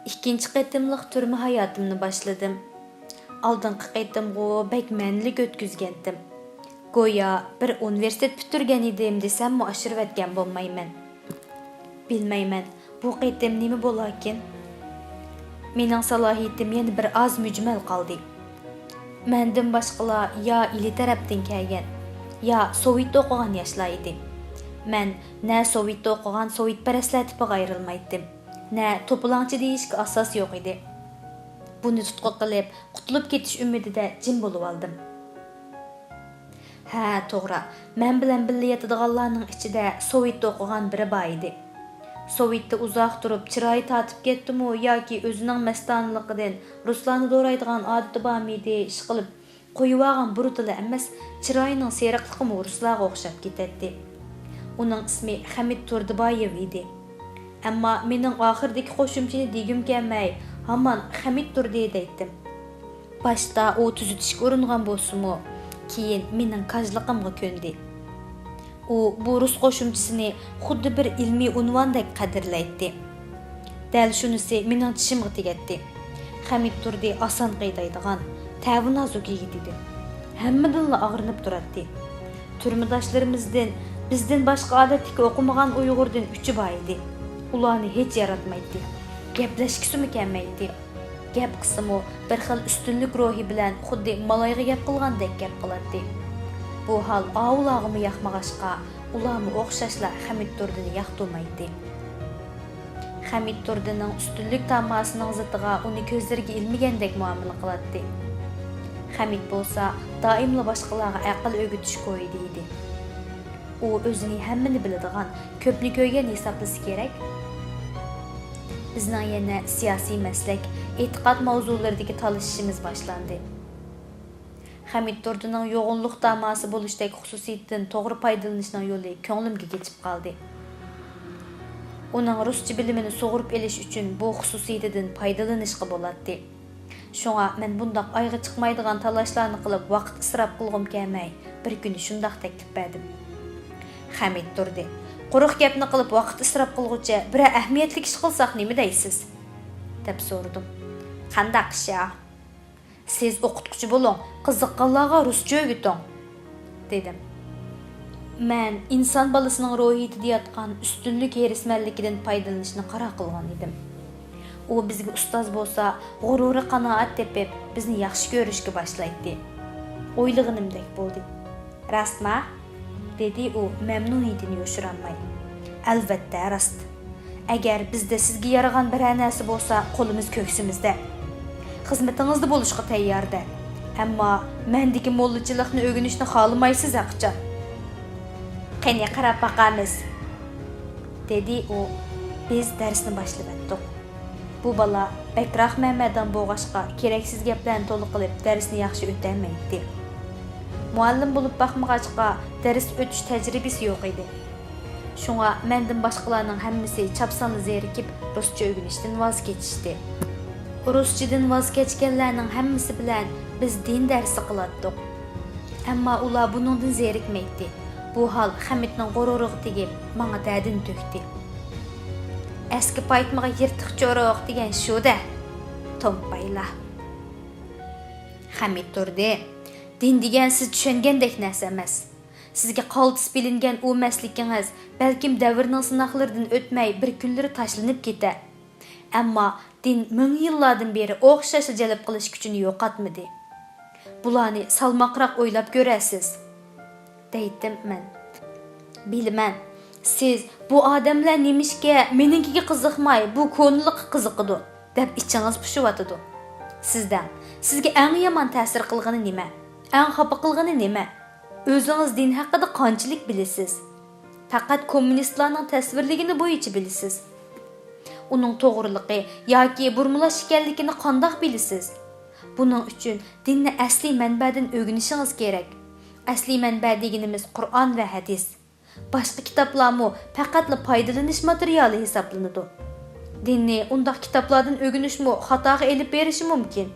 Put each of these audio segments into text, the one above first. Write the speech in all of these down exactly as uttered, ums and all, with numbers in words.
ئىككىنچى قېتىملىق تۈرمە ھاياتىمنى باشلىدىم. ئالدىنقى قېتىمغۇ بەك مەنىلىك ئۆتكۈزگەنتىم. گويا بىر ئۇنىۋېرسىتېت پۈتتۈرگەن ئىدىم دېسەممۇ ئاشۇرۇۋەتكەن بولمايمەن. بىلمەيمەن، بۇ قېتىم نېمە بولاركىن؟ مېنىڭ سالاھىيىتىم يەنە بىر ئاز مۈجمەل قالدى. مەندىن باشقىلار يا ئىلى تەرەپتىن كەلگەن، يا سوۋېتتا ئوقۇغان ياشلار ئىدى. مەن نە سوۋېتتا ئوقۇغان سوۋېتپەرەسلەر تىپىغا ئايرىلمايتتىم، نە توپىلاڭچى دېيىشكە ئاساس يوق ئىدى. بۇنى تۇتقا قىلىپ، قۇتۇلۇپ كېتىش ئۈمىدىدە جىم بولۇۋالدىم. ھە، توغرا، مەن بىلەن بىللە ياتىدىغانلارنىڭ ئىچىدە سوۋېتتا ئوقۇغان بىرى بار ئىدى. سوۋېتتا ئۇزاق تۇرۇپ چىرايى تارتىپ كەتتىمۇ ياكى ئۆزىنىڭ مەستانىلىقىدىن رۇسلارنى دورايدىغان ئادىتى بارمىدى، ئىشقىلىپ قويۇۋالغان بۇرۇتىلا ئەمەس، چىرايىنىڭ سېرىقلىقىمۇ رۇسلارغا ئوخشاپ كېتەتتى. ئۇنىڭ ئىسمى خەمىت تۇردىبايېۋ ئىدى. ئەمما مېنىڭ ئاخىرىدىكى قوشۇمچىنى دېگۈم كەلمەي، ھامان خەمىت تۇردى دەيتتىم. باشتا ئۇ تۈزىتىشكە ئۇرۇنغان بولسىمۇ، كېيىن مېنىڭ كاجلىقىمغا كۆندى. ئۇ بۇ رۇس قوشۇمچىسىنى خۇددى بىر ئىلمىي ئۇنۋاندەك قەدىرلەيتتى. دەل شۇنىسى مېنىڭ چىشىمغا تېگەتتى. خەمىت تۇردى ئاسان قىينايدىغان، تەۋە نازۇك يىگىت ئىدى. ھەممىدىنلا ئاغرىنىپ تۇراتتى. تۈرمىداشلىرىمىزدىن بىزدىن باشقا ئادەتتىكى ئوقۇمىغان ئۇيغۇردىن ئۈچى بار ئىدى. ئۇلارنى ھېچ ياراتمايتتى. گەپلەشكۈسىمۇ كەلمەيتتى. گەپ قىلسىمۇ بىر خىل ئۈستۈنلۈك روھى بىلەن خۇددى مالايغا گەپ قىلغاندەك گەپ قىلاتتى. بۇ ھال ئاۋۇلارغىمۇ ياقمىغاچقا، ئۇلارمۇ ئوخشاشلا خەمىت تۇردىنى ياقتۇرمايتتى. خەمىت تۇردىنىڭ ئۈستۈنلۈك تاماسىنىڭ زىتىغا ئۇنى كۆزلىرىگە ئىلمىگەندەك مۇئامىلە قىلاتتى. خەمىت بولسا دائىملا باشقىلارغا ئەقىل ئۆگىتىش كويىدا ئىدى. ئۇ ئۆزىنى ھەممىنى بىلىدىغان، كۆپنى كۆرگەن ھېسابلىسا كېرەك. بىزنىڭ يەنە سىياسىي مەسلەك، ئېتىقاد ماۋزۇلىرىدىكى تالىشىشىمىز باشلاندى. خەمىت تۇردىنىڭ يوغىنلىق تاماسى بولۇشتەك خۇسۇسىيىتىدىن توغرا پايدىلىنىشنىڭ يولى كۆڭلۈمگە كېچىپ قالدى. ئۇنىڭ رۇسچە بىلىمىنى سۇغۇرۇپ ئېلىش ئۈچۈن بۇ خۇسۇسىيىتىدىن پايدىلىنىشقا بولاتتى. شۇڭا مەن بۇنداق ئايىغى چىقمايدىغان تالاشلارنى قىلىپ ۋاقىت ئىسراپ قىلغۇم كەلمەي، بىر كۈنى شۇنداق تەكلىپ بەردىم. خەمىت تۇردى. قۇرۇق گەپنى قىلىپ ۋاقىت ئىسراپ قىلغۇچە بىرەر ئەھمىيەتلىك ئىش قىلساق نېمە دەيسىز؟ دەپ سورىدىم. قانداق ئىش يا؟ سىز ئوقۇتقۇچى بولۇڭ، قىزىققانلارغا رۇسچە ئۆگىتىڭ، دېدىم. مەن ئىنسان بالىسىنىڭ روھىيىتىدە ياتقان ئۈستۈنلۈك ھېرىسمەنلىكىدىن پايدىلىنىشنى قارار قىلغان ئىدىم. ئۇ بىزگە ئۇستاز بولسا، غۇرۇرى قانائەت تېپىپ، بىزنى ياخشى كۆرۈشكە باشلايتتى. ئويلىغىنىمدەك بولدى. راستما؟ دېدى ئۇ مەمنۇنىيىتىنى يوشۇرالماي. ئەلۋەتتە راست. ئەگەر بىزدە سىزگە يارىغان بىرەر نەرسە بولسا، قولىمىز كۆكسىمىزدە. خىزمىتىڭىزدە بولۇشقا تەيياردە. ئەمما مەندىكى موللىچىلىقنى ئۆگىنىشنى خالىمايسىز ھەقىچان. قېنى، قاراپ باقارمىز، دېدى ئۇ. بىز دەرسنى باشلىۋەتتۇق. بۇ بالا بەكراق مەمەدان بولغاچقا، كېرەكسىز گەپلەرنى تولا قىلىپ، دەرسنى ياخشى ئۆتەلمەيتتى. مۇئەللىم بولۇپ باقمىغاچقا، دەرس ئۆتۈش تەجرىبىسى يوق ئىدى. شۇڭا مەندىن باشقىلارنىڭ ھەممىسى چاپسانلا زېرىكىپ، رۇسچە ئۆگىنىشتىن ۋاز كېچىشتى. رۇسچىدىن ۋاز كەچكەنلەرنىڭ ھەممىسى بىلەن بىز دىن دەرسى قىلاتتۇق. ئەمما ئۇلار بۇنىڭدىن زېرىكمەيتتى. بۇ ھال خەمىتنىڭ غۇرۇرىغا تېگىپ، ماڭا دەردىنى تۆكتى. ئەسكى پايتمىغا يىرتىق چورۇق دېگەن شۇ-دە، تومپايلا. خەمىت تۇردى. دىن دېگەن سىز چۈشەنگەندەك نەرسە ئەمەس. سىزگە قالتىس بىلىنگەن ئۇ مەسلىكىڭىز بەلكىم دەۋرنىڭ سىناقلىرىدىن ئۆتمەي بىر كۈنلىرى تاشلىنىپ كېتەر. ئەمما دىن مىڭ يىللاردىن بېرى ئوخشاشلا جەلپ قىلىش كۈچىنى يوقاتمىدى. بۇلارنى سالماقراق ئويلاپ كۆرەرسىز، دەيتتىم مەن. بىلىمەن، سىز بۇ ئادەملەر نېمىشقا مېنىڭكىگە قىزىقماي، بۇ كونىلىققا قىزىقىدۇ، دەپ ئىچىڭىز پۇشۇۋاتىدۇ. سىز دەڭ، سىزگە ئەڭ يامان تەسىر قىلغىنى نېمە؟ ئەڭ خاپا قىلغىنى نېمە؟ ئۆزىڭىز دىن ھەققىدە قانچىلىك بىلىسىز؟ پەقەت كوممۇنىستلارنىڭ تەسۋىرلىگىنى بويىچە بىلىسىز. ئۇنىڭ توغرىلىقى ياكى بۇرمىلاش ئىكەنلىكىنى قانداق بىلىسىز؟ بۇنىڭ ئۈچۈن دىننى ئەسلىي مەنبەدىن ئۆگىنىشىڭىز كېرەك. ئەسلىي مەنبە دېگىنىمىز قۇرئان ۋە ھەدىس. باشقا كىتابلارمۇ پەقەتلا پايدىلىنىش ماتېرىيالى ھېسابلىنىدۇ. دىننى ئۇنداق كىتابلاردىن ئۆگىنىشمۇ خاتاغا ئېلىپ بېرىشى مۇمكىن.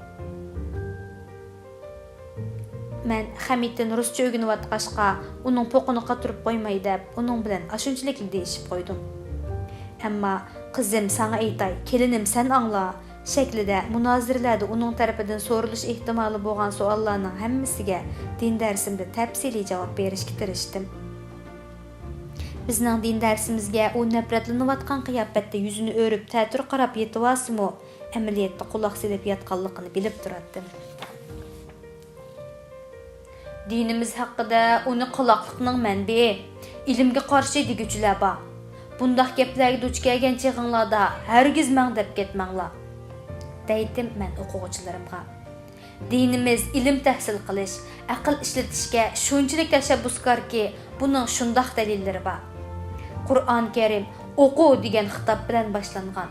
مەن خەمىتتىن رۇسچە ئۆگىنىۋاتقاچقا، ئۇنىڭ پوقىنى قاتۇرۇپ قويماي دەپ، ئۇنىڭ بىلەن ئاشۇنچىلىكلا دېيىشىپ قويدۇم. ئەمما قىزىم، ساڭا ئېيتاي، كېلىنىم، سەن ئاڭلا شەكلىدە مۇنازىرىلەردە ئۇنىڭ تەرىپىدىن سورىلىش ئېھتىمالى بولغان سوئاللارنىڭ ھەممىسىگە دىن دەرسىمدە تەپسىلىي جاۋاب بېرىشكە تىرىشتىم. بىزنىڭ دىن دەرسىمىزگە ئۇ نەپرەتلىنىۋاتقان قىياپەتتە يۈزىنى ئۆرۈپ، تەتۈر قاراپ يېتىۋالسىمۇ، ئەمەلىيەتتە قۇلاق سېلىپ ياتقانلىقىنى بىلىپ تۇراتتىم. دىنىمىز ھەققىدە ئۇنى قالاقلىقنىڭ مەنبىيى، ئىلىمگە قارشى دېگۈچىلەر بار. بۇنداق گەپلەرگە دۇچ كەلگەن چېغىڭلاردا ھەرگىز مەڭ دەپ كەتمەڭلار، دەيتتىم مەن ئوقۇغۇچىلىرىمغا. دىنىمىز ئىلىم تەھسىل قىلىش، ئەقىل ئىشلىتىشكە شۇنچىلىك تەشەببۇسكاركى، بۇنىڭ شۇنداق دەلىللىرى بار. قۇرئان كەرىم «ئوقۇ» دېگەن خىتاب بىلەن باشلانغان.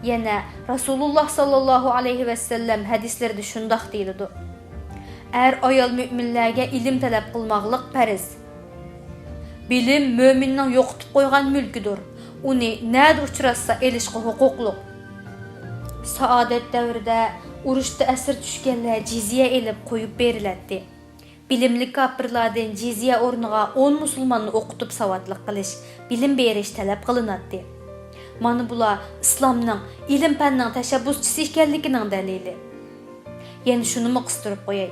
يەنە رەسۇلۇللاھ ساللاللاھۇ ئەلەيھى ۋەسەللەم ھەدىسلىرىدە شۇنداق دېيىلىدۇ: «ئەر-ئايال مۆمىنلەرگە ئىلىم تەلەپ قىلماقلىق پەرز. بىلىم مۆمىننىڭ يوقىتىپ قويغان مۈلكىدۇر. ئۇنى نەدە ئۇچراتسا ئېلىشقا ھوقۇقلۇق.» سائادەت دەۋرىدە ئۇرۇشتا ئەسىر چۈشكەنلەر جىزيە ئېلىپ قويۇپ بېرىلەتتى. بىلىملىك كاپىرلاردىن جىزيە ئورنىغا ئون مۇسۇلماننى ئوقۇتۇپ ساۋاتلىق قىلىش، بىلىم بېرىش تەلەپ قىلىناتتى. مانا بۇلار ئىسلامنىڭ، ئىلىم-پەننىڭ تەشەببۇسچىسى ئىكەنلىكىنىڭ دەلىلى. يەنە شۇنىمۇ قىستۇرۇپ قوياي،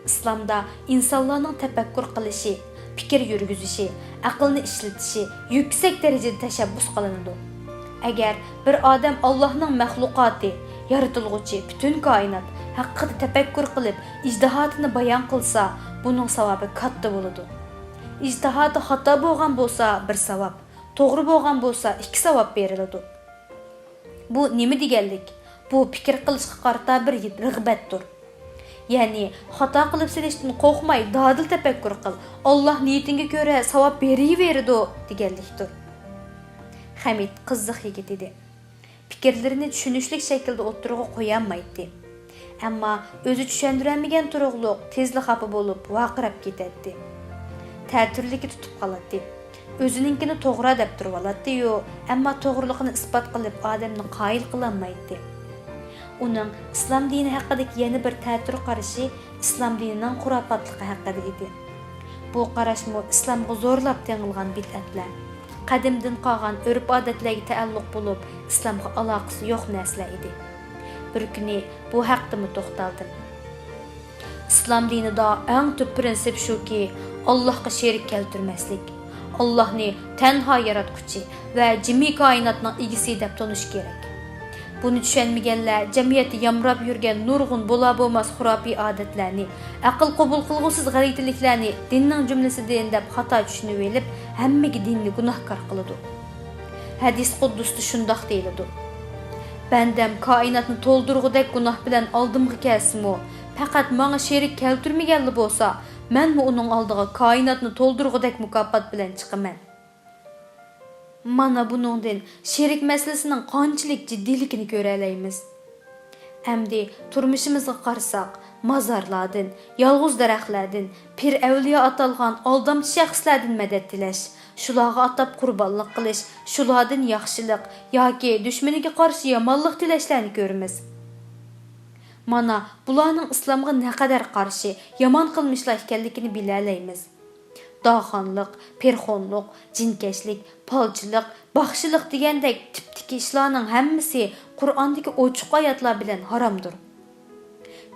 ئىسلامدا ئىنسانلارنىڭ تەپەككۇر قىلىشى، پىكىر يۈرگۈزۈشى، ئەقىلنى ئىشلىتىشى يۈكسەك دەرىجىدە تەشەببۇس قىلىنىدۇ. ئەگەر بىر ئادەم ئاللاھنىڭ مەخلۇقاتى، يارىتىلغۇچى، پۈتۈن كائىنات ھەققىدە تەپەككۇر قىلىپ، ئىجتىھاتىنى بايان قىلسا، بۇنىڭ ساۋابى كاتتا بولىدۇ. ئىجتىھاتى خاتا بولغان بولسا، بىر ساۋاب، توغرا بولغان بولسا، ئىككى ساۋاب بېرىلىدۇ. بۇ نېمە دېگەنلىك؟ بۇ پىكىر قىلىشقا قارىتا بىر رىغبەتتۇر. يەنى، خاتا قىلىپ سېلىشتىن قورقماي، دادىل تەپەككۇر قىل، ئاللاھ نىيىتىڭگە كۆرە ساۋاب بېرىۋېرىدۇ، دېگەنلىكتۇر. خەمىت قىزىق يىگىت ئىدى. پىكىرلىرىنى چۈشىنىشلىك شەكىلدە ئوتتۇرىغا قويالمايتتى. ئەمما ئۆزى چۈشەندۈرەلمىگەن تۇرۇقلۇق تېزلا خاپا بولۇپ، ۋارقىراپ كېتەتتى. تەتۈرلۈكى تۇتۇپ قالاتتى. ئۆزىنىڭكىنى توغرا دەپ تۇرۇۋالاتتى-يۇ، ئەمما توغرىلىقىنى ئىسپات قىلىپ، ئادەمنى قايىل قىلالمايتتى. ئۇنىڭ ئىسلام دىنى ھەققىدىكى يەنە بىر تەتۈر قارىشى ئىسلام دىنىنىڭ خۇراپاتلىقى ھەققىدە ئىدى. بۇ قاراشمۇ ئىسلامغا زورلاپ تېڭىلغان بىدئەتلەر، قەدىمدىن قالغان ئۆرپ-ئادەتلەرگە تەئەللۇق بولۇپ، ئىسلامغا ئالاقىسى يوق نەرسىلەر ئىدى. بىر كۈنى بۇ ھەقتىمۇ توختالدىم. ئىسلام دىنىدا ئەڭ تۈپ پىرىنسىپ شۇكى، ئاللاھقا شېرىك كەلتۈرمەسلىك، ئاللاھنى تەنھا ياراتقۇچى ۋە جىمى كائىناتنىڭ ئىگىسى دەپ تونۇش كېرەك. بۇنى چۈشەنمىگەنلەر جەمئىيەتتە يامراپ يۈرگەن نۇرغۇن بولا-بولماس خۇراپىي ئادەتلەرنى، ئەقىل قوبۇل قىلغۇسىز غەلىتىلىكلەرنى دىننىڭ جۈملىسىدىن دەپ خاتا چۈشىنىۋېلىپ، ھەممىگە دىننى گۇناھكار قىلىدۇ. ھەدىس قۇددۇستا شۇنداق دېيىلىدۇ: «بەندەم كائىناتنى تولدۇرغۇدەك گۇناھ بىلەن ئالدىمغا كەلسىمۇ، پەقەت ماڭا شېرىك كەلتۈرمىگەنلا بولسا، مەنمۇ ئۇنىڭ ئالدىغا كائىناتنى تولدۇرغۇدەك مۇكاپات بىلەن چىقىمەن.» مانا بۇنىڭدىن شېرىك مەسىلىسىنىڭ قانچىلىك جىددىيلىكىنى كۆرەلەيمىز. ئەمدى تۇرمۇشىمىزغا قارىساق، مازارلاردىن، يالغۇز دەرەخلەردىن، پىر-ئەۋلىيا ئاتالغان ئالدامچى شەخسلەردىن مەدەت تىلەش، شۇلارغا ئاتاپ قۇربانلىق قىلىش، شۇلاردىن ياخشىلىق ياكى دۈشمىنىگە قارشى يامانلىق تىلەشلەرنى كۆرىمىز. مانا، بۇلارنىڭ ئىسلامغا نەقەدەر قارشى، يامان قىلمىشلار ئىكەنلىكىنى بىلەلەيمىز. داخانلىق، پېرخونلۇق، جىنكەشلىك، پالچىلىق، باخشىلىق دېگەندەك تىپتىكى ئىشلارنىڭ ھەممىسى قۇرئاندىكى ئوچۇق ئايەتلەر بىلەن ھارامدۇر.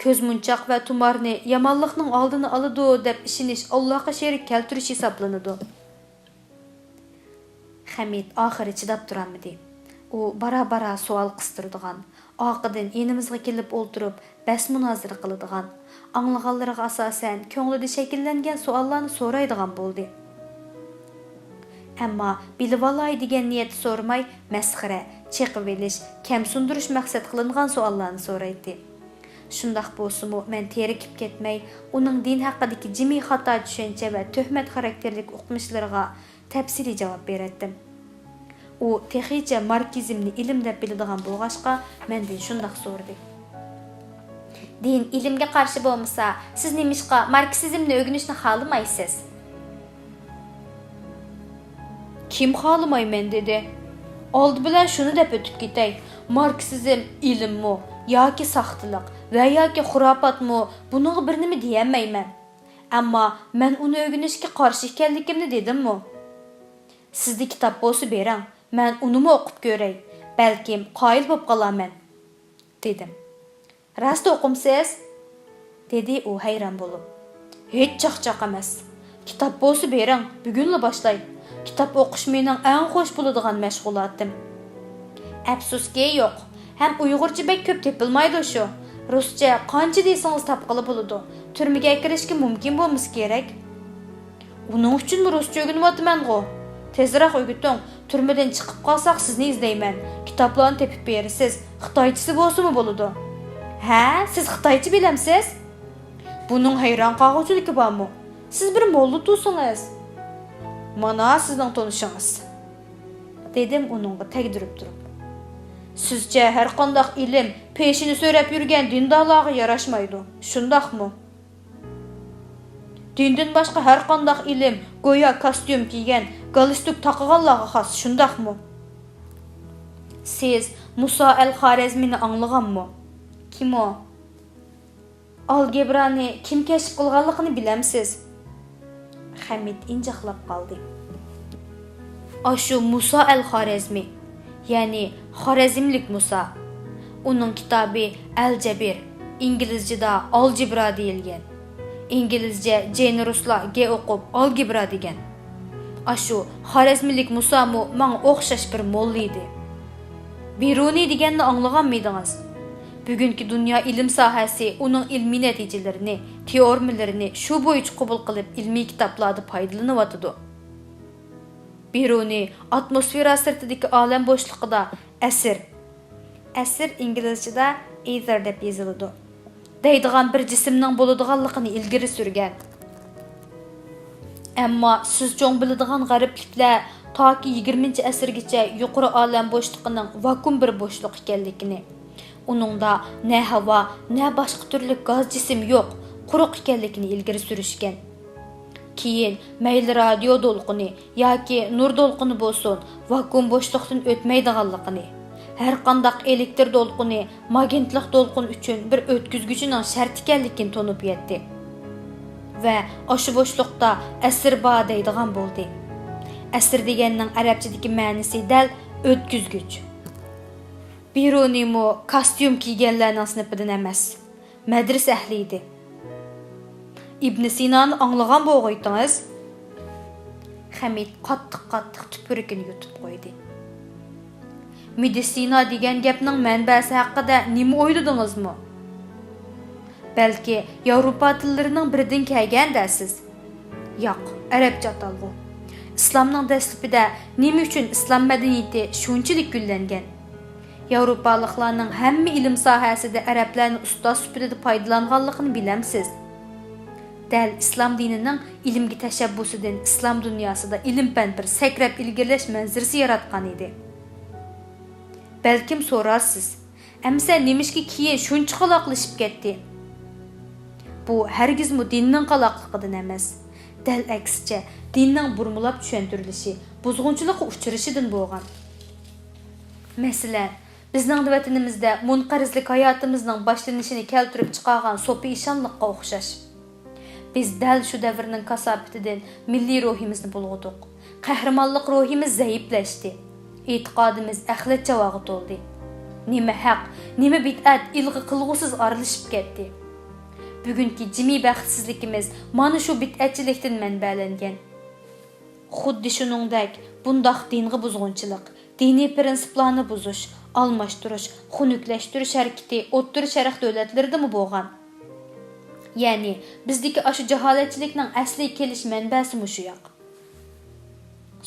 كۆزمونچاق ۋە تۇمارنى يامانلىقنىڭ ئالدىنى ئالىدۇ دەپ ئىشىنىش ئاللاھقا شېرىك كەلتۈرۈش ھېسابلىنىدۇ. خەمىت ئاخىرى چىداپ تۇرالمىدى. ئۇ بارا-بارا سوئال قىستۇرىدىغان، ئارقىدىن يېنىمىزغا كېلىپ ئولتۇرۇپ، بەس-مۇنازىرە قىلىدىغان، ئاڭلىغانلىرىغا ئاساسەن، كۆڭلىدە شەكىللەنگەن سوئاللارنى سورايدىغان بولدى. ئەمما بىلىۋالاي دېگەن نىيەتتە سورىماي، مەسخىرە، چېقىۋېلىش، كەمسىندۈرۈش مەقسەت قىلىنغان سوئاللارنى سورايتتى. شۇنداق بولسىمۇ، مەن تېرىكىپ كەتمەي، ئۇنىڭ دىن ھەققىدىكى جىمى خاتا چۈشەنچە ۋە تۆھمەت خاراكتېرلىك ئۇقمۇشلىرىغا تەپسىلىي جاۋاب بېرەتتىم. ئۇ تېخىچە ماركسىزمنى ئىلىم دەپ بىلىدىغان بولغاچقا، مەندىن شۇنداق سورىدى: «دىن ئىلىمگە قارشى بولمىسا، سىز نېمىشقا ماركسىزمنى ئۆگىنىشنى خالىمايسىز؟» «كىم خالىمايمەن دېدى؟» ئالدى بىلەن شۇنى دەپ ئۆتۈپ كېتەي، ماركسىزم ئىلىممۇ ياكى ساختىلىق ۋە ياكى خۇراپاتمۇ، بۇنىڭغا بىر نېمە دېيەلمەيمەن. ئەمما مەن ئۇنى ئۆگىنىشكە قارشى ئىكەنلىكىمنى دېدىممۇ؟ سىزدە كىتاب بولسا بېرىڭ، مەن ئۇنىمۇ ئوقۇپ كۆرەي. بەلكىم قايىل بولۇپ قالارمەن، دېدىم. راست ئوقۇمسىز؟ دېدى ئۇ ھەيران بولۇپ. ھېچ چاقچاق ئەمەس. كىتاب بولسا بېرىڭ، بۈگۈنلا باشلاي. كىتاب ئوقۇش مېنىڭ ئەڭ خوش بولىدىغان مەشغۇلاتىم. ئەپسۇسكى، يوق. ھەم ئۇيغۇرچە بەك كۆپ تېپىلمايدۇ شۇ. رۇسچە قانچە دېسىڭىز تاپقىلى بولىدۇ. تۈرمىگە كىرىشكە مۇمكىن بولمىسا كېرەك. ئۇنىڭ ئۈچۈنمۇ رۇسچە ئۆگىنىۋاتىمەنغۇ. تېزراق ئۆگىتىڭ، تۈرمىدىن چىقىپ قالساق سىزنى ئىزدەيمەن. كىتابلارنى تېپىپ بېرىسىز. خىتايچىسى بولسىمۇ بولىدۇ. ھە، سىز خىتايچە بىلەمسىز؟ بۇنىڭ ھەيران قالغۇچىلىكى بارمۇ؟ سىز بىر موللا تۇرسىڭىز. مانا سىزنىڭ تونۇشىڭىز. دېدىم ئۇنىڭغا تەگدۈرۈپ تۇرۇپ. سىزچە ھەرقانداق ئىلىم پېشىنى سۆرەپ يۈرگەن دىندارلارغا ياراشمايدۇ، شۇنداقمۇ؟ دىندىن باشقا ھەرقانداق ئىلىم گويا كاستيۇم كىيگەن، گالستۇك تاقىغانلارغا خاس، شۇنداقمۇ؟ سىز مۇسا ئەل خارەزمىنى ئاڭلىغانمۇ؟ كىم ئۇ؟ ئالگېبرانى كىم كەشىپ قىلغانلىقىنى بىلەمسىز؟ خەمىت ئىنجىقلاپ قالدى. ئاشۇ مۇسا ئەل خارەزمى، يەنى خارەزملىك مۇسا. ئۇنىڭ كىتابى ئەل جەبىر، ئىنگلىزچىدا ئالجېبرا دېيىلگەن. ئىنگلىزچە جېنى رۇسلار گې ئوقۇپ ئالگېبرا دېگەن. ئاشۇ خارەزملىك مۇسامۇ ماڭا ئوخشاش بىر موللا ئىدى. بىرۇنى دېگەننى ئاڭلىغانمىدىڭىز؟ بۈگۈنكى دۇنيا ئىلىم ساھەسى ئۇنىڭ ئىلمىي نەتىجىلىرىنى، تېئورېمىلىرىنى شۇ بويىچە قوبۇل قىلىپ، ئىلمىي كىتابلاردا پايدىلىنىۋاتىدۇ. بىرۇنى ئاتموسفېرا سىرتىدىكى ئالەم بوشلۇقىدا ئەسىر، ئەسىر ئىنگلىزچىدا ئېتېر دەپ يېزىلىدۇ، دەيدىغان بىر جىسىمنىڭ بولىدىغانلىقىنى ئىلگىرى سۈرگەن. ئەمما سىز چوڭ بىلىدىغان غەربلىكلەر تاكى يىگىرمىنچى ئەسىرگىچە يۇقىرى ئالەم بوشلۇقىنىڭ ۋاكۇئۇم بىر بوشلۇق ئىكەنلىكىنى، ئۇنىڭدا نە ھاۋا، نە باشقا تۈرلۈك گاز جىسىم يوق، قۇرۇق ئىكەنلىكىنى ئىلگىرى سۈرۈشكەن. كېيىن مەيلى رادىيو دولقۇنى ياكى نۇر دولقۇنى بولسۇن، ۋاكۇئۇم بوشلۇقتىن ئۆتمەيدىغانلىقىنى، ھەرقانداق ئېلېكتر دولقۇنى ماگنىتلىق دولقۇن ئۈچۈن بىر ئۆتكۈزگۈچىنىڭ شەرتى ئىكەنلىكىنى تونۇپ يەتتى. ۋە ئاشۇ بوشلۇقتا ئەسىر بار دەيدىغان بولدى. ئەسىر دېگەننىڭ ئەرەبچىدىكى مەنىسى دەل ئۆتكۈزگۈچ. بىرۇنىمۇ كاستيۇم كىيگەنلەرنىڭ سىنىپىدىن ئەمەس، مەدرىسە ئەھلى ئىدى. ئىبنى سىنانى ئاڭلىغان بولغۇيتىڭىز؟ خەمىت قاتتىق-قاتتىق تۈپۈرۈكىنى يۇتۇپ قويدى. مېدىتسىنا دېگەن گەپنىڭ مەنبەسى ھەققىدە نېمە ئويلىدىڭىزمۇ؟ بەلكى ياۋروپا تىللىرىنىڭ بىرىدىن كەلگەن دەرسىز؟ ياق، ئەرەبچە ئاتالغۇ. ئىسلامنىڭ دەسلىپىدە نېمە ئۈچۈن ئىسلام مەدەنىيىتى شۇنچىلىك گۈللەنگەن؟ ياۋروپالىقلارنىڭ ھەممە ئىلىم ساھەسىدە ئەرەبلەرنى ئۇستاز سۈپىتىدە پايدىلانغانلىقىنى بىلەمسىز؟ دەل ئىسلام دىنىنىڭ ئىلىمگە تەشەببۇسىدىن ئىسلام دۇنياسىدا ئىلىم-پەن بىر سەكرەپ ئىلگىرىلەش مەنزىرىسى ياراتقان ئىدى. بەلكىم سورارسىز، ئەمىسە نېمىشقا كېيىن شۇنچە قالاقلىشىپ كەتتى؟ بۇ ھەرگىزمۇ دىننىڭ قالاقلىقىدىن ئەمەس، دەل ئەكسىچە، دىننىڭ بۇرمىلاپ چۈشەندۈرۈلۈشى، بۇزغۇنچىلىققا ئۇچرىشىدىن بولغان. مەسىلەن، بىزنىڭ ۋەتىنىمىزدە مۇنقەرزلىك ھاياتىمىزنىڭ باشلىنىشىنى كەلتۈرۈپ چىقارغان سوپى ئىشانلىققا ئوخشاش. بىز دەل شۇ دەۋرنىڭ كاساپىتىدىن مىللىي روھىمىزنى بۇلغىدۇق. قەھرىمانلىق روھىمىز زەئىپلەشتى. ئېتىقادىمىز ئەخلەت چاۋاغا تولدى. نېمە ھەق، نېمە بىدئەت ئىلغا قىلغۇسىز ئارىلىشىپ كەتتى. بۈگۈنكى جىمى بەختسىزلىكىمىز مانا شۇ بىدئەتچىلىكتىن مەنبەلەنگەن. خۇددى شۇنىڭدەك، بۇنداق دىنغا بۇزغۇنچىلىق، دىنىي پىرىنسىپلارنى بۇزۇش، ئالماشتۇرۇش، خۇنۈكلەشتۈرۈش ھەرىكىتى ئوتتۇرا شەرق دۆلەتلىرىدىمۇ بولغان. يەنى، بىزدىكى ئاشۇ جاھالەتچىلىكنىڭ ئەسلىگە كېلىش مەنبەسى مۇشۇ ياق.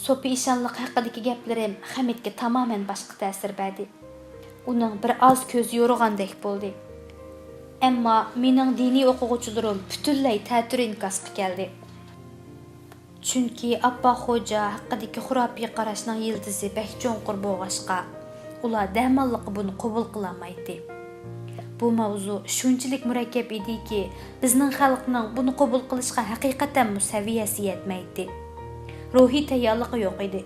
سوپى ئىشانلىق ھەققىدىكى گەپلىرىم خەمىتكە تامامەن باشقا تەسىر بەردى. ئۇنىڭ بىر ئاز كۆزى يورۇغاندەك بولدى. ئەمما مېنىڭ دىنىي ئوقۇغۇچىلىرىم پۈتۈنلەي تەتۈر ئىنكاسقا كەلدى. چۈنكى ئاپپاق خوجا ھەققىدىكى خۇراپىي قاراشنىڭ يىلتىزى بەك چوڭقۇر بولغاچقا، ئۇلار دەماللىققا بۇنى قوبۇل قىلالمايتتى. بۇ ماۋزۇ شۇنچىلىك مۇرەككەپ ئىدىكى، بىزنىڭ خەلقنىڭ بۇنى قوبۇل قىلىشقا ھەقىقەتەنمۇ سەۋىيەسى يەتمەيتتى. روھىي تەييارلىقى يوق ئىدى.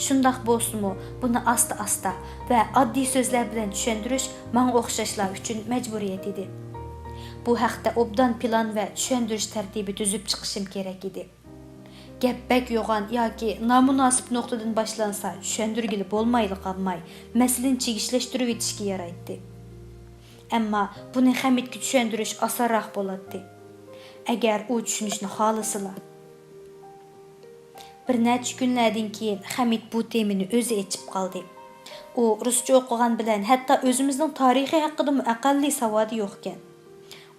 شۇنداق بولسىمۇ، بۇنى ئاستا-ئاستا ۋە ئاددىي سۆزلەر بىلەن چۈشەندۈرۈش ماڭا ئوخشاشلار ئۈچۈن مەجبۇرىيەت ئىدى. بۇ ھەقتە ئوبدان پىلان ۋە چۈشەندۈرۈش تەرتىپى تۈزۈپ چىقىشىم كېرەك ئىدى. گەپ بەك يوغان ياكى نامۇناسىپ نۇقتىدىن باشلانسا، چۈشەندۈرگىلى بولمايلا قالماي، مەسىلىنى چىگىشلەشتۈرۈۋېتىشكە يارايتتى. ئەمما بۇنى خەمىتكە چۈشەندۈرۈش ئاسانراق بولاتتى، ئەگەر ئۇ چۈشىنىشنى خالىسىلا. بىر نەچچە كۈنلەردىن كېيىن خەمىت بۇ تېمىنى ئۆزى ئېچىپ قالدى. ئۇ رۇسچە ئوقۇغان بىلەن ھەتتا ئۆزىمىزنىڭ تارىخى ھەققىدىمۇ ئەقەللىي ساۋادى يوقكەن.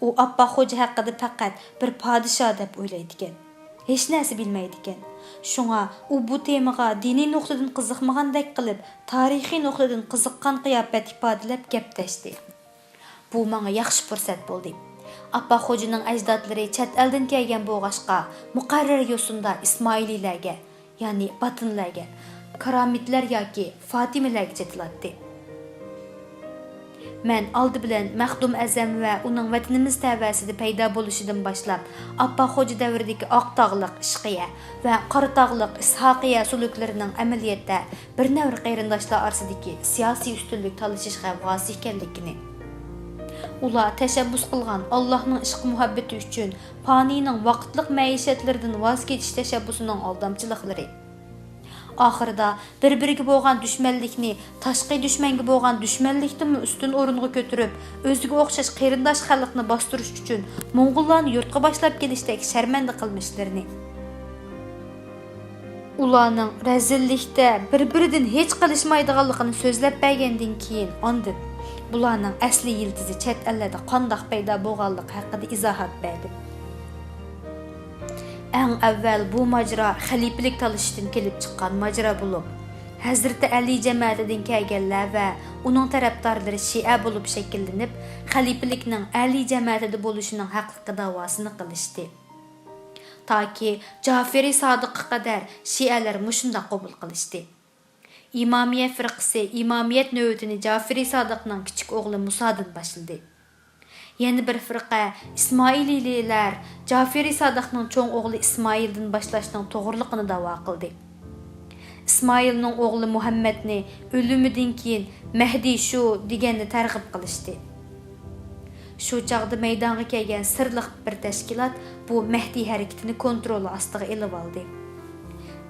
ئۇ ئاپپاق خوجا ھەققىدە پەقەت بىر پادىشاھ دەپ ئويلايدىكەن. ھېچنەرسە بىلمەيدىكەن. شۇڭا ئۇ بۇ تېمىغا دىنىي نۇقتىدىن قىزىقمىغاندەك قىلىپ، تارىخىي نۇقتىدىن قىزىققان قىياپەت ئىپادىلەپ گەپلەشتى. بۇ ماڭا ياخشى پۇرسەت بولدى. ئاپپاق خوجىنىڭ ئەجدادلىرى چەت ئەلدىن كەلگەن بولغاچقا، مۇقەررەر يوسۇندا ئىسمائىلىيلەرگە، يەنى باتىنلەرگە، كارامىتلەر ياكى فاتىمىلەرگە چېتىلاتتى. مەن ئالدى بىلەن مەخدۇم ئەزەم ۋە ئۇنىڭ ۋەتىنىمىز تەۋەسىدە پەيدا بولۇشىدىن باشلاپ، ئاپپاق خوجا دەۋرىدىكى ئاق تاغلىق ئىشقىيە ۋە قارا تاغلىق ئىسھاقىيە سۈلۈكلىرىنىڭ ئەمەلىيەتتە بىر نەۋرە قېرىنداشلار ئارىسىدىكى سىياسىي ئۈستۈنلۈك تالىشىش غەۋغاسى ئىكەنلىكىنى، ئۇلار تەشەببۇس قىلغان ئاللاھنىڭ ئىشق-مۇھەببىتى ئۈچۈن پانىينىڭ ۋاقىتلىق مەئىشەتلىرىدىن ۋاز كېچىش تەشەببۇسىنىڭ ئالدامچىلىقلىرى. ئاخىرىدا بىر-بىرىگە بولغان دۈشمەنلىكنى تاشقى دۈشمەنگە بولغان دۈشمەنلىكتىنمۇ ئۈستۈن ئورۇنغا كۆتۈرۈپ، ئۆزىگە ئوخشاش قېرىنداش خەلقنى باستۇرۇش ئۈچۈن موڭغۇللارنى يۇرتقا باشلاپ كېلىشتەك شەرمەندە قىلمىشلىرىنى. ئۇلارنىڭ رەزىللىكتە بىر-بىرىدىن ھېچ قېلىشمايدىغانلىقىنى سۆزلەپ بەرگەندىن كېيىن، ئاندىن بۇلارنىڭ ئەسلى يىلتىزى چەت ئەللەردە قانداق پەيدا بولغانلىقى ھەققىدە ئىزاھات بەردىم. ئەڭ ئەۋۋەل بۇ ماجىرا خەلىپىلىك تالىشىشتىن كېلىپ چىققان ماجىرا بولۇپ، ھەزرىتى ئەلى جەمەتىدىن كەلگەنلەر ۋە ئۇنىڭ تەرەپدارلىرى شىئە بولۇپ شەكىللىنىپ، خەلىپىلىكنىڭ ئەلى جەمەتىدە بولۇشىنىڭ ھەقلىقى داۋاسىنى قىلىشتى. تاكى جافىرى سادىققا قەدەر شىئەلەر مۇشۇنداق قوبۇل قىلىشتى. ئىمامىيە فىرقىسى ئىمامىيەت نۆۋىتىنى جافىرى سادىقنىڭ كىچىك ئوغلى مۇسادىن باشلىدى. يەنە بىر فىرقە ئىسمائىلىيلىلەر جافىرى سادىقنىڭ چوڭ ئوغلى ئىسمائىلدىن باشلاشنىڭ توغرىلىقىنى داۋا قىلدى. ئىسمائىلنىڭ ئوغلى مۇھەممەدنى ئۆلۈمىدىن كېيىن مەھدى شۇ دېگەننى تەرغىب قىلىشتى. شۇ چاغدا مەيدانغا كەلگەن سىرلىق بىر تەشكىلات بۇ مەھدى ھەرىكىتىنى كونترولى ئاستىغا ئېلىۋالدى.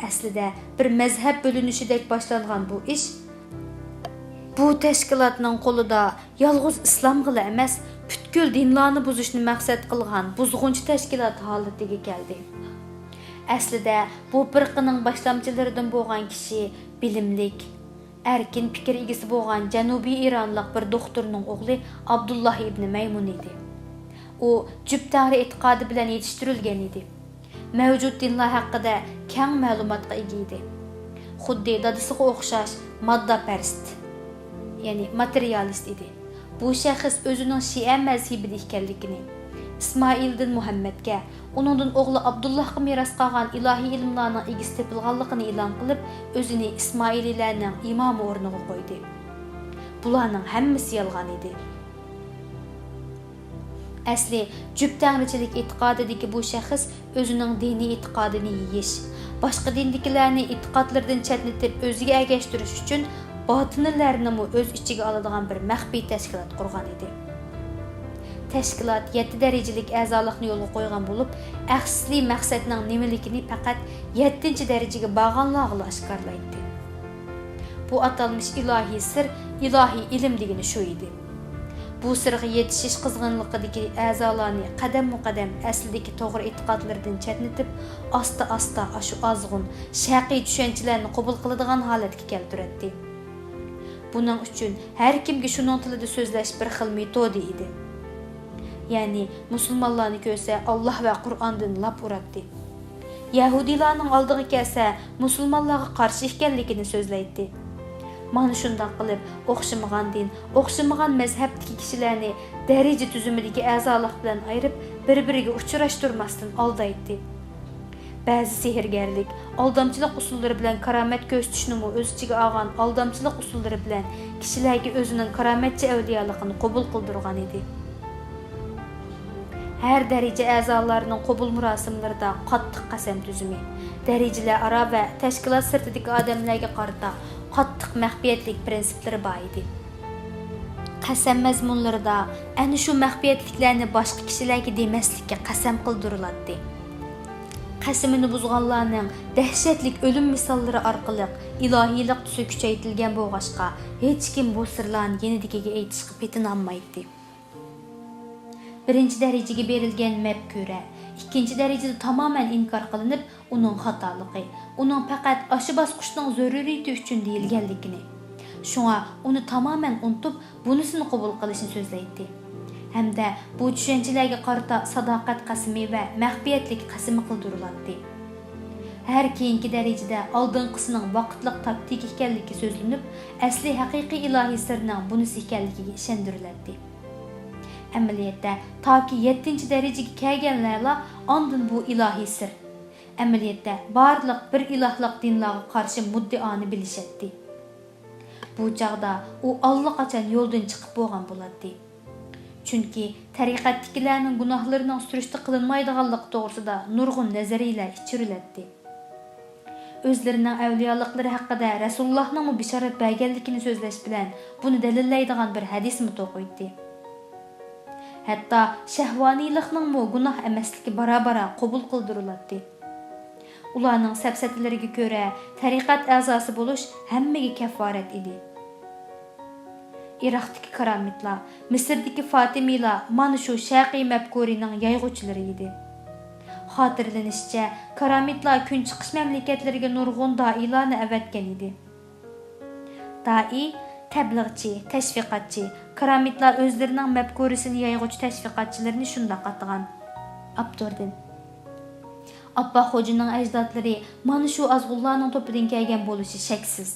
ئەسلىدە بىر مەزھەپ بۆلۈنۈشىدەك باشلانغان بۇ ئىش بۇ تەشكىلاتنىڭ قولىدا يالغۇز ئىسلامغىلا ئەمەس، پۈتكۈل دىنلارنى بۇزۇشنى مەقسەت قىلغان بۇزغۇنچى تەشكىلات ھالىتىگە كەلدى. ئەسلىدە بۇ پىرقىنىڭ باشلامچىلىرىدىن بولغان كىشى بىلىملىك، ئەركىن پىكىر ئىگىسى بولغان جەنۇبىي ئىرانلىق بىر دوختۇرنىڭ ئوغلى ئابدۇللاھ ئىبنى مەيمۇن ئىدى. ئۇ جۈپ تەڭرى ئېتىقادى بىلەن يېتىشتۈرۈلگەن ئىدى. مەۋجۇت دىنلار ھەققىدە كەڭ مەلۇماتقا ئىگە ئىدى. خۇددى دادىسىغا ئوخشاش مادداپەرەس، يەنى ماتېرىيالىست ئىدى. بۇ شەخس ئۆزىنىڭ شىئە مەزھىپىدە ئىكەنلىكىنى، ئىسمائىلدىن مۇھەممەدكە، ئۇنىڭدىن ئوغلى ئابدۇللاھقا مىراس قالغان ئىلاھىي ئىلىملارنىڭ ئىگىسى تېپىلغانلىقىنى ئېلان قىلىپ، ئۆزىنى ئىسمائىلىيلەرنىڭ ئىمامى ئورنىغا قويدى. بۇلارنىڭ ھەممىسى يالغان ئىدى. ئەسلى جۈپ تەڭرىچىلىك ئېتىقادىدىكى بۇ شەخس ئۆزىنىڭ دىنىي ئېتىقادىنى يېيىش، باشقا دىندىكىلەرنى ئېتىقادلىرىدىن چەتنىتىپ ئۆزىگە ئەگەشتۈرۈش ئۈچۈن باتىنىلەرنىمۇ ئۆز ئىچىگە ئالىدىغان بىر مەخپىي تەشكىلات قۇرغان ئىدى. تەشكىلات يەتتە دەرىجىلىك ئەزالىقنى يولغا قويغان بولۇپ، ئەسلىي مەقسەتنىڭ نېمىلىكىنى پەقەت يەتتىنچى دەرىجىگە بارغانلارغىلا ئاشكارىلايتتى. بۇ ئاتالمىش ئىلاھىي سىر، ئىلاھىي ئىلىم دېگىنى شۇ ئىدى. بۇ سىرغا يېتىشىش قىزغىنلىقىدىكى ئەزالارنى قەدەممۇ قەدەم ئەسلىدىكى توغرا ئېتىقادلىرىدىن چەتنىتىپ، ئاستا-ئاستا ئاشۇ ئازغۇن، شەرقىي چۈشەنچىلەرنى قوبۇل قىلىدىغان ھالەتكە كەلتۈرەتتى. بۇنىڭ ئۈچۈن ھەر كىمگە شۇنىڭ تىلىدا سۆزلەش بىر خىل مېتودى ئىدى. يەنى مۇسۇلمانلارنى كۆرسە، ئاللاھ ۋە قۇرئاندىن لاپ ئۇراتتى. يەھۇدىيلارنىڭ ئالدىغا كەلسە، مۇسۇلمانلارغا قارشى ئىكەنلىكىنى سۆزلەيتتى. مانا شۇنداق قىلىپ، ئوخشىمىغان دىن، ئوخشىمىغان مەزھەپتىكى كىشىلەرنى دەرىجە تۈزۈمىدىكى ئەزالىق بىلەن ئايرىپ، بىر-بىرىگە ئۇچراشتۇرماستىن ئالدايتتى. بەزى سېھىرگەرلىك، ئالدامچىلىق ئۇسۇللىرى بىلەن كارامەت كۆرسىتىشنىمۇ ئۆز ئىچىگە ئالغان ئالدامچىلىق ئۇسۇللىرى بىلەن كىشىلەرگە ئۆزىنىڭ كارامەتچى ئەۋلىيالىقىنى قوبۇل قىلدۇرغان ئىدى. ھەر دەرىجە ئەزالارنىڭ قوبۇل مۇراسىملىرىدا قاتتىق قەسەم تۈزۈمى، دەرىجىلەر ئارا ۋە تەشكىلات سىرتىدىكى ئادەملەرگە قارىتا قاتتىق مەخپىيەتلىك پىرىنسىپلىرى بار ئىدى. قەسەم مەزمۇنلىرىدا ئەنە شۇ مەخپىيەتلىكلەرنى باشقا كىشىلەرگە دېمەسلىككە قەسەم قىلدۇرۇلاتتى. قەسىمىنى بۇزغانلارنىڭ دەھشەتلىك ئۆلۈم مىساللىرى ئارقىلىق ئىلاھىيلىق تۈسى كۈچەيتىلگەن بولغاچقا، ھېچكىم بۇ سىرلارنى يېنىدىكىگە ئېيتىشقا پېتىنالمايتتى. بىرىنچى دەرىجىگە بېرىلگەن مەپكۇرە ئىككىنچى دەرىجىدە تامامەن ئىنكار قىلىنىپ، ئۇنىڭ خاتالىقى، ئۇنىڭ پەقەت ئاشۇ باسقۇچنىڭ زۆرۈرىيىتى ئۈچۈن دېيىلگەنلىكىنى، شۇڭا ئۇنى تامامەن ئۇنتۇپ، بۇنىسىنى قوبۇل قىلىشنى سۆزلەيتتى. ھەمدە بۇ چۈشەنچىلەرگە قارىتا ساداقەت قەسىمى ۋە مەخپىيەتلىك قەسىمى قىلدۇرۇلاتتى. ھەر كېيىنكى دەرىجىدە ئالدىنقىسىنىڭ ۋاقىتلىق تاكتىكا ئىكەنلىكى سۆزلىنىپ، ئەسلى ھەقىقىي ئىلاھىي سىرنىڭ بۇنىسى ئىكەنلىكىگە ئىشەندۈرۈلەتتى. ئەمەلىيەتتە، تاكى يەتتىنچى دەرىجىگە كەلگەنلەرلا ئاندىن بۇ ئىلاھىي سىر، ئەمەلىيەتتە، بارلىق بىر ئىلاھلىق دىنلارغا قارشى مۇددىئانى بىلىشەتتى. بۇ چاغدا ئۇ ئاللىقاچان يولدىن چىقىپ بولغان بولاتتى. چۈنكى تەرىقەتتىكىلەرنىڭ گۇناھلىرىنىڭ سۈرۈشتە قىلىنمايدىغانلىقى توغرىسىدا نۇرغۇن نەزەرىيەلەر ئىچۈرۈلەتتى. ئۆزلىرىنىڭ ئەۋلىيالىقلىرى ھەققىدە رەسۇلۇللاھنىڭمۇ بېشارەت بەرگەنلىكىنى سۆزلەش بىلەن بۇنى دەلىللەيدىغان بىر ھەدىسمۇ توقۇيتتى. ھەتتا شەھۋانىيلىقنىڭمۇ گۇناھ ئەمەسلىكى بارا-بارا قوبۇل قىلدۇرۇلاتتى. ئۇلارنىڭ سەپسەتىلىرىگە كۆرە، تەرىقەت ئەزاسى بولۇش ھەممىگە كەففارەت ئىدى. ئىراقتىكى كارامىتلار، مىسىردىكى فاتىمىيلار مانا شۇ شەرقىي مەپكۇرىنىڭ يايغۇچىلىرى ئىدى. خاتىرىلىنىشىچە، كارامىتلار كۈنچىقىش مەملىكەتلىرىگە نۇرغۇن دائىيلارنى ئەۋەتكەن ئىدى. دائىي، تەبلىغچى، تەشۋىقاتچى، كارامىتلار ئۆزلىرىنىڭ مەپكۇرىسىنى يايغۇچى تەشۋىقاتچىلىرىنى شۇنداق ئاتىغان. ئاپتوردىن. ئاپپاق خوجىنىڭ ئەجدادلىرى مانا شۇ ئازغۇنلارنىڭ توپىدىن كەلگەن بولۇشى شەكسىز.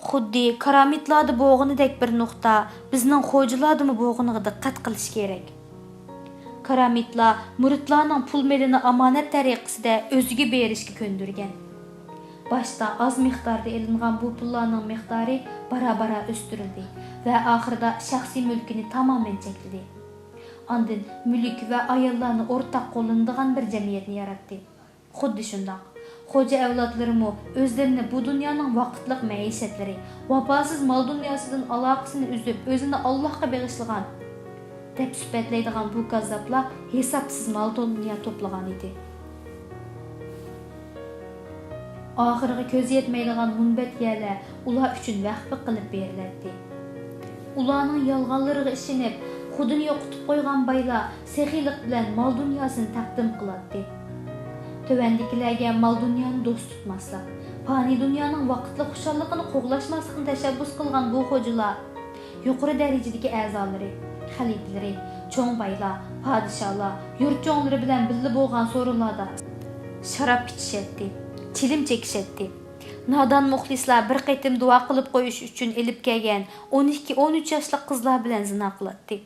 خۇددى كارامىتلاردا بولغىنىدەك بىر نۇقتا بىزنىڭ خوجىلاردىمۇ بولغىنىغا دىققەت قىلىش كېرەك. كارامىتلار مۇرىتلارنىڭ پۇل مېلىنى ئامانەت تەرىقىسىدە ئۆزىگە بېرىشكە كۆندۈرگەن. باشتا ئاز مىقداردا ئېلىنغان بۇ پۇللارنىڭ مىقدارى بارا-بارا ئۆستۈرۈلدى ۋە ئاخىرىدا شەخسىي مۈلكىنى تامامەن چەكلىدى. ئاندىن مۈلۈك ۋە ئاياللارنى ئورتاق قوللىنىدىغان بىر جەمئىيەتنى ياراتتى. خۇددى شۇنداق، خوجا ئەۋلادلىرىمۇ ئۆزلىرىنى بۇ دۇنيانىڭ ۋاقىتلىق مەئىشەتلىرى، ۋاپاسىز مال-دۇنياسىدىن ئالاقىسىنى ئۈزۈپ، ئۆزىنى ئاللاھقا بېغىشلىغان، دەپ سۈپەتلەيدىغان بۇ كاززاپلار ھېسابسىز مال-دۇنيا توپلىغان ئىدى. ئاخىرىغا كۆز يەتمەيدىغان مۇنبەت يەرلەر ئۇلار ئۈچۈن ۋەخپە قىلىپ بېرىلەتتى. ئۇلارنىڭ يالغانلىرىغا ئىشىنىپ، خۇدىنى يوقىتىپ قويغان بايلار سېخىيلىق بىلەن مال-دۇنياسىنى تەقدىم قىلاتتى. تۆۋەندىكىلەرگە مال-دۇنيانى دوست تۇتماسلىق، پانىي دۇنيانىڭ ۋاقىتلىق خۇشاللىقىنى قوغلاشماسلىقنى تەشەببۇس قىلغان بۇ خوجىلار يۇقىرى دەرىجىدىكى ئەزالىرى، خەلىپىلىرى، چوڭ بايلار، پادىشاھلار، يۇرت چوڭلىرى بىلەن بىللە بولغان سورۇنلاردا شاراب ئىچىشەتتى، چىلىم چېكىشەتتى. نادان مۇخلىسلار بىر قېتىم دۇئا قىلىپ قويۇش ئۈچۈن ئېلىپ كەلگەن ئون ئىككى، ئون ئۈچ ياشلىق قىزلار بىلەن زىنا قىلاتتى.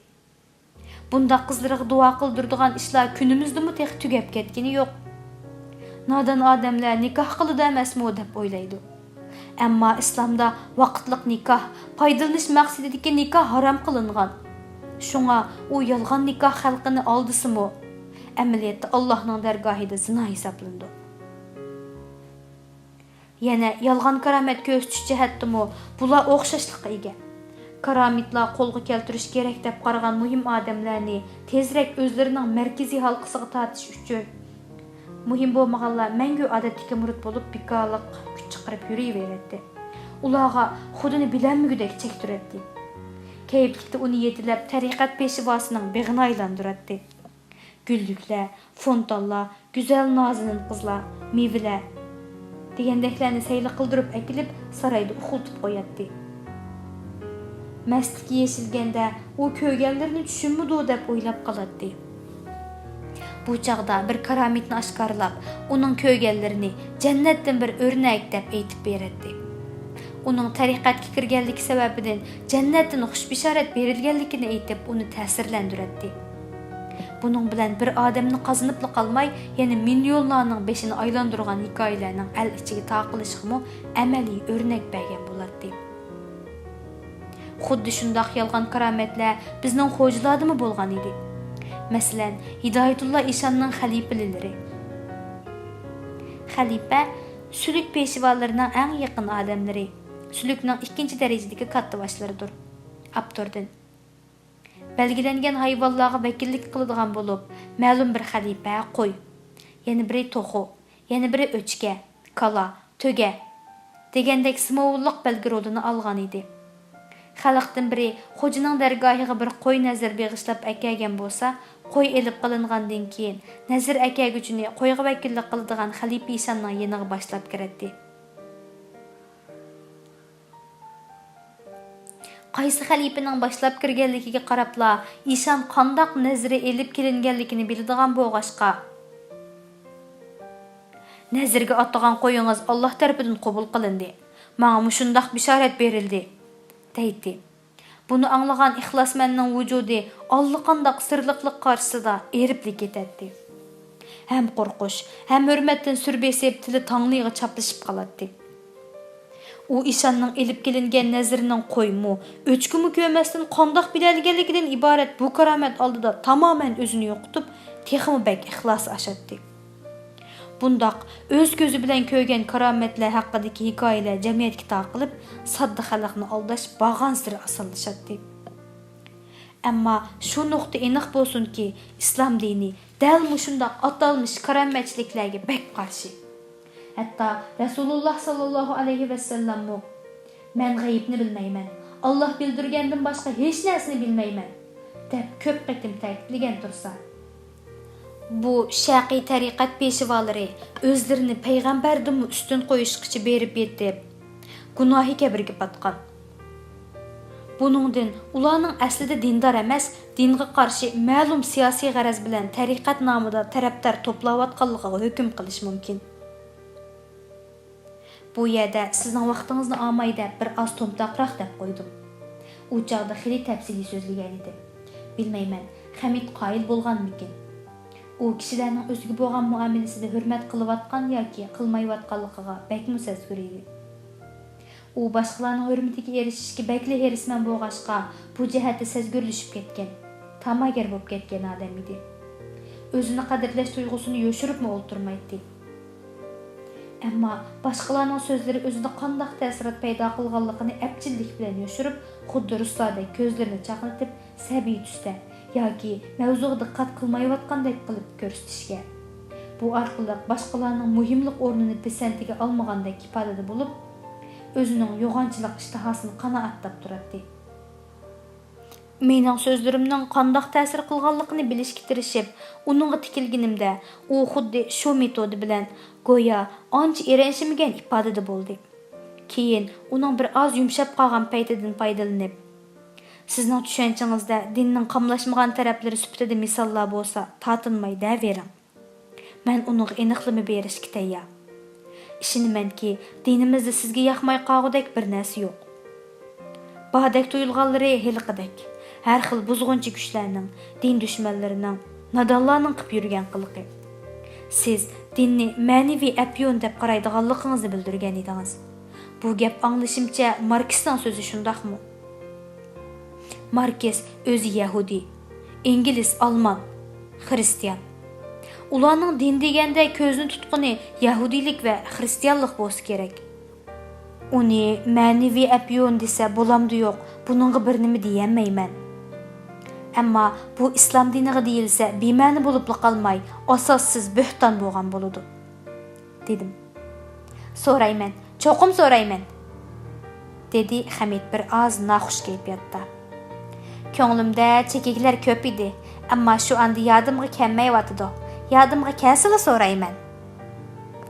بۇنداق قىزلىرىغا دۇئا قىلدۇرىدىغان ئىشلار كۈنىمىزدىمۇ تېخى تۈگەپ كەتكىنى يوق. نادان ئادەملەر نىكاھ قىلىدۇ ئەمەسمۇ دەپ ئويلايدۇ. ئەمما ئىسلامدا ۋاقىتلىق نىكاھ، پايدىلىنىش مەقسىتىدىكى نىكاھ ھارام قىلىنغان. شۇڭا ئۇ يالغان نىكاھ خەلقىنى ئالدىسىمۇ، ئەمەلىيەتتە ئاللاھنىڭ دەرگاھىدا زىنا ھېسابلىنىدۇ. يەنە يالغان كارامەت كۆرسىتىش جەھەتتىمۇ بۇلار ئوخشاشلىققا ئىگە. كارامىتلار قولغا كەلتۈرۈش كېرەك دەپ قارىغان مۇھىم ئادەملەرنى تېزرەك ئۆزلىرىنىڭ مەركىزىي ھالقىسىغا تارتىش ئۈچۈن، مۇھىم بولمىغانلار مەڭگۈ ئادەتتىكى مۇرىت بولۇپ، بىكارلىق كۈچ چىقىرىپ يۈرۈۋېرەتتى. ئۇلارغا خۇدىنى بىلەلمىگۈدەك چەكتۈرەتتى. كەيپلىكتە ئۇنى يېتىلەپ، تەرىقەت پېشۋاسىنىڭ بېغىنى ئايلاندۇراتتى. گۈللۈكلەر، فونتانلار، گۈزەل نازىنىن قىزلار، مېۋىلەر دېگەندەكلەرنى سەيلە قىلدۇرۇپ ئەكېلىپ، سارايدا ئۇخلىتىپ قوياتتى. مەستلىكى يېشىلگەندە، ئۇ كۆرگەنلىرىنى چۈشىنىمىدۇ دەپ ئويلاپ قالاتتى. بۇ چاغدا بىر كارامىتنى ئاشكارىلاپ، ئۇنىڭ كۆرگەنلىرىنى جەننەتتىن بىر ئۆرنەك دەپ ئېيتىپ بېرەتتى. ئۇنىڭ تەرىقەتكە كىرگەنلىكى سەۋەبىدىن جەننەتتىن خۇش بېشارەت بېرىلگەنلىكىنى ئېيتىپ، ئۇنى تەسىرلەندۈرەتتى. بۇنىڭ بىلەن بىر ئادەمنى قازىنىپلا قالماي، يەنە مىليونلارنىڭ بېشىنى ئايلاندۇرغان ھېكايىلەرنىڭ ئەل ئىچىگە تارقىلىشىغىمۇ ئەمەلىي ئۆرنەك بەرگەن بولاتتى. خۇددى شۇنداق يالغان كارامەتلەر بىزنىڭ خوجىلاردىمۇ بولغان ئىدى. مەسىلەن، ھىدايەتۇللا ئىشاننىڭ خەلىپىلىرى. خەلىپە سۈلۈك پېشۋالىرىنىڭ ئەڭ يېقىن ئادەملىرى، سۈلۈكنىڭ ئىككىنچى دەرىجىدىكى كاتتىباشلىرىدۇر. ئاپتوردىن. بەلگىلەنگەن ھايۋانلارغا ۋەكىللىك قىلىدىغان بولۇپ، مەلۇم بىر خەلىپە قوي، يەنە بىرى توخۇ، يەنە بىرى ئۆچكە، كالا، تۆگە دېگەندەك سىمۋوللۇق بەلگە رولىنى ئالغان ئىدى. خەلقتىن بىرى خوجىنىڭ دەرگاھىغا بىر قوي نەزىرى بېغىشلاپ ئەكەلگەن بولسا، قوي ئېلىپ قېلىنغاندىن كېيىن، نەزىر ئەكەلگۈچىنى قويغا ۋەكىللىك قىلىدىغان خەلىپە ئىشاننىڭ يېنىغا باشلاپ كىرەتتى. قايسى خەلىپىنىڭ باشلاپ كىرگەنلىكىگە قاراپلا، ئىشان قانداق نەزىرى ئېلىپ كېلىنگەنلىكىنى بىلىدىغان بولغاچقا، «نەزىرگە ئاتىغان قويىڭىز ئاللاھ تەرىپىدىن قوبۇل قىلىندى. ماڭا مۇشۇنداق بېشارەت بېرىلدى» دەيتتى. بۇنى ئاڭلىغان ئىخلاسمەننىڭ ۋۇجۇدى ئاللىقانداق سىرلىقلىق قارشىسىدا ئېرىپلا كېتەتتى. ھەم قورقۇش، ھەم ھۆرمەتتىن سۈر بېسىپ، تىلى تاڭلىغا چاپلىشىپ قالاتتى. ئۇ ئىشاننىڭ ئېلىپ كېلىنگەن نەزىرىنىڭ قويمۇ، ئۆچكىمۇ كۆرمەستىن قانداق بىلەلىگەنلىكىدىن ئىبارەت بۇ كارامەت ئالدىدا تامامەن ئۆزىنى يوقىتىپ، تېخىمۇ بەك ئىخلاسى ئاشاتتى. بۇنداق ئۆز كۆزى بىلەن كۆرگەن كارامەتلەر ھەققىدىكى ھېكايىلەر جەمئىيەتكە تارقىلىپ، ساددا خەلقنى ئالداش بارغانسېرى ئاسانلىشاتتى. ئەمما شۇ نۇقتا ئېنىق بولسۇنكى، ئىسلام دىنى دەل مۇشۇنداق ئاتالمىش كارامەتچىلىكلەرگە بەك قارشى. ھەتتا رەسۇلۇللاھ ساللاللاھۇ ئەلەيھى ۋەسەللەممۇ، «مەن غەيىبنى بىلمەيمەن، ئاللاھ بىلدۈرگەندىن باشقا ھېچ نەرسىنى بىلمەيمەن» دەپ كۆپ قېتىم تەكىتلىگەن تۇرسا، بۇ شەرقىي تەرىقەت پېشۋالىرى ئۆزلىرىنى پەيغەمبەردىنمۇ ئۈستۈن قويۇشقىچە بېرىپ يېتىپ، گۇناھى كەبىرگە پاتقان. بۇنىڭدىن ئۇلارنىڭ ئەسلىدە دىندار ئەمەس، دىنغا قارشى مەلۇم سىياسىي غەرەز بىلەن تەرىقەت نامىدا تەرەپدار توپلاۋاتقانلىقىغا ھۆكۈم قىلىش مۇمكىن. بۇ يەردە سىزنىڭ ۋاقتىڭىزنى ئالماي دەپ بىر ئاز تومتاقراق دەپ قويدۇم. ئۇ چاغدا خېلى تەپسىلىي سۆزلىگەنىدىم. بىلمەيمەن، خەمىت قايىل بولغانمىكىن؟ ئۇ كىشىلەرنىڭ ئۆزىگە بولغان مۇئامىلىسىدە ھۆرمەت قىلىۋاتقان ياكى قىلمايۋاتقانلىقىغا بەكمۇ سەزگۈر ئىدى. ئۇ باشقىلارنىڭ ھۆرمىتىگە ئېرىشىشكە بەكلا ھېرىسمەن بولغاچقا، بۇ جەھەتتە سەزگۈرلىشىپ كەتكەن، تاماگەر بولۇپ كەتكەن ئادەم ئىدى. ئۆزىنى قەدىرلەش تۇيغۇسىنى يوشۇرۇپمۇ ئولتۇرمايتتى. ئەمما باشقىلارنىڭ سۆزلىرى ئۆزىدە قانداق تەسىرات پەيدا قىلغانلىقىنى ئەپچىللىك بىلەن يوشۇرۇپ، خۇددى رۇسلاردەك كۆزلىرىنى چاقنىتىپ، سەبىي تۈستە ياكى مەۋزۇغا دىققەت قىلمايۋاتقاندەك قىلىپ كۆرسىتىشكە، بۇ ئارقىلىق باشقىلارنىڭ مۇھىملىق ئورنىنى پىسەنتىگە ئالمىغاندەك ئىپادىدە بولۇپ، ئۆزىنىڭ يوغانچىلىق ئىشتىھاسىنى قانائەتلاپ تۇراتتى. مېنىڭ سۆزلىرىمنىڭ قانداق تەسىر قىلغانلىقىنى بىلىشكە تىرىشىپ، ئۇنىڭغا تىكىلگىنىمدە، ئۇ خۇددى شۇ مېتودى بىلەن گويا ئانچە ئېرەنشىمىگەن ئىپادىدە بولدى. كېيىن ئۇنىڭ بىر ئاز يۇمشاپ قالغان پەيتىدىن پايدىلىنىپ، سىزنىڭ چۈشەنچىڭىزدە دىننىڭ قاملاشمىغان تەرەپلىرى سۈپىتىدە مىساللار بولسا، تارتىنماي دەۋېرىڭ. مەن ئۇنىڭغا ئېنىقلىما بېرىشكە تەييار. ئىشىنىمەنكى، دىنىمىزدە سىزگە ياقماي قالغۇدەك بىر نەرسە يوق. باردەك تۇيۇلغانلىرى ھېلىقىدەك، ھەر خىل بۇزغۇنچى كۈچلەرنىڭ، دىن دۈشمەنلىرىنىڭ، نادانلارنىڭ قىلىپ يۈرگەن قىلىقى. سىز دىننى مەنىۋى ئەپيۇن دەپ قارايدىغانلىقىڭىزنى بىلدۈرگەن ئىدىڭىز. بۇ گەپ ئاڭلىشىمچە ماركسنىڭ سۆزى شۇنداقمۇ؟ ماركس ئۆزى يەھۇدىي، ئىنگلىز، ئالمان، خىرىستىيان. ئۇلارنىڭ دىن دېگەندە كۆزنى تۇتقىنى يەھۇدىيلىك ۋە خىرىستىيانلىق بولسا كېرەك. ئۇنى مەنىۋى ئەپيۇن دېسە بولامدۇ يوق، بۇنىڭغا بىر نېمە دېيەلمەيمەن. ئەمما بۇ ئىسلام دىنىغا دېيىلسە بىمەنە بولۇپلا قالماي، ئاساسسىز بۆھتان بولغان بولىدۇ، دېدىم. سورايمەن، چوقۇم سورايمەن، دېدى خەمىت بىر ئاز ناخۇش كەيپىياتتا. كۆڭلۈمدە چېكىگىلەر كۆپ ئىدى، ئەمما شۇ ئاندا يادىمغا كەلمەيۋاتىدۇ. يادىمغا كەلسىلا سورايمەن.